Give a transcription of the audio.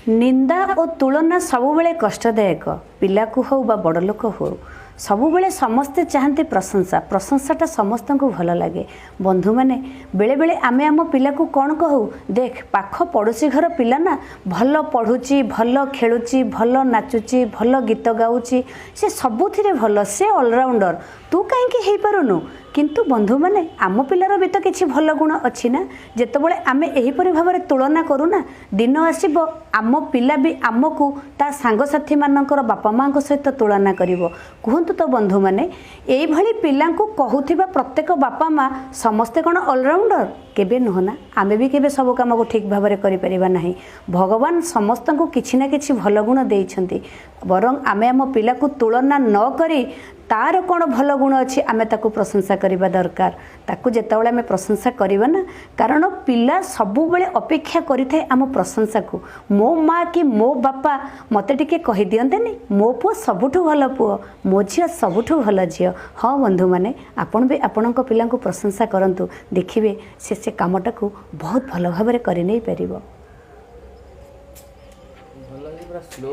ନିନ୍ଦା ଓ ତୁଳନା ସବୁବେଳେ କଷ୍ଟଦାୟକ, ପିଲାକୁ ହେଉ ବା ବଡ଼ ଲୋକ ହେଉ। ସବୁବେଳେ ସମସ୍ତେ ଚାହାନ୍ତି ପ୍ରଶଂସା। ପ୍ରଶଂସାଟା ସମସ୍ତଙ୍କୁ ଭଲ ଲାଗେ। ବନ୍ଧୁମାନେ, ବେଳେବେଳେ ଆମେ ଆମ ପିଲାକୁ କ'ଣ କହୁ? ଦେଖ, ପାଖ ପଡ଼ୋଶୀ ଘର ପିଲା ନା ଭଲ ପଢ଼ୁଛି, ଭଲ ଖେଳୁଛି, ଭଲ ନାଚୁଛି, ଭଲ ଗୀତ ଗାଉଛି, ସେ ସବୁଥିରେ ଭଲ, ସେ ଅଲରାଉଣ୍ଡର, ତୁ କାହିଁକି ହେଇପାରୁନୁ? କିନ୍ତୁ ବନ୍ଧୁମାନେ, ଆମ ପିଲାର ବି ତ କିଛି ଭଲ ଗୁଣ ଅଛି ନା? ଯେତେବେଳେ ଆମେ ଏହିପରି ଭାବରେ ତୁଳନା କରୁନା, ଦିନ ଆସିବ ଆମ ପିଲା ବି ଆମକୁ ତା ସାଙ୍ଗସାଥିମାନଙ୍କର ବାପା ମାଆଙ୍କ ସହିତ ତୁଳନା କରିବ। କୁହନ୍ତୁ ତ ବନ୍ଧୁମାନେ, ଏଇଭଳି ପିଲାଙ୍କୁ କହୁଥିବା ପ୍ରତ୍ୟେକ ବାପା ମା ସମସ୍ତେ କ'ଣ ଅଲରାଉଣ୍ଡର? କେବେ ନୁହଁ ନା? ଆମେ ବି କେବେ ସବୁ କାମକୁ ଠିକ୍ ଭାବରେ କରିପାରିବା ନାହିଁ। ଭଗବାନ ସମସ୍ତଙ୍କୁ କିଛି ନା କିଛି ଭଲ ଗୁଣ ଦେଇଛନ୍ତି। ବରଂ ଆମେ ଆମ ପିଲାକୁ ତୁଳନା ନ କରି ତାର କ'ଣ ଭଲ ଗୁଣ ଅଛି, ଆମେ ତାକୁ ପ୍ରଶଂସା କରିବା ଦରକାର। ତାକୁ ଯେତେବେଳେ ଆମେ ପ୍ରଶଂସା କରିବା ନା, କାରଣ ପିଲା ସବୁବେଳେ ଅପେକ୍ଷା କରିଥାଏ ଆମ ପ୍ରଶଂସାକୁ। ମୋ ମା କି ମୋ ବାପା ମୋତେ ଟିକେ କହିଦିଅନ୍ତେନି, ମୋ ପୁଅ ସବୁଠୁ ଭଲ ପୁଅ, ମୋ ଝିଅ ସବୁଠୁ ଭଲ ଝିଅ। ହଁ ବନ୍ଧୁମାନେ, ଆପଣ ବି ଆପଣଙ୍କ ପିଲାଙ୍କୁ ପ୍ରଶଂସା କରନ୍ତୁ। ଦେଖିବେ, ସେ ସେ କାମଟାକୁ ବହୁତ ଭଲ ଭାବରେ କରିନେଇପାରିବ। ଭଲ ହେଇଛି, ପୁରା ସ୍ଲୋ।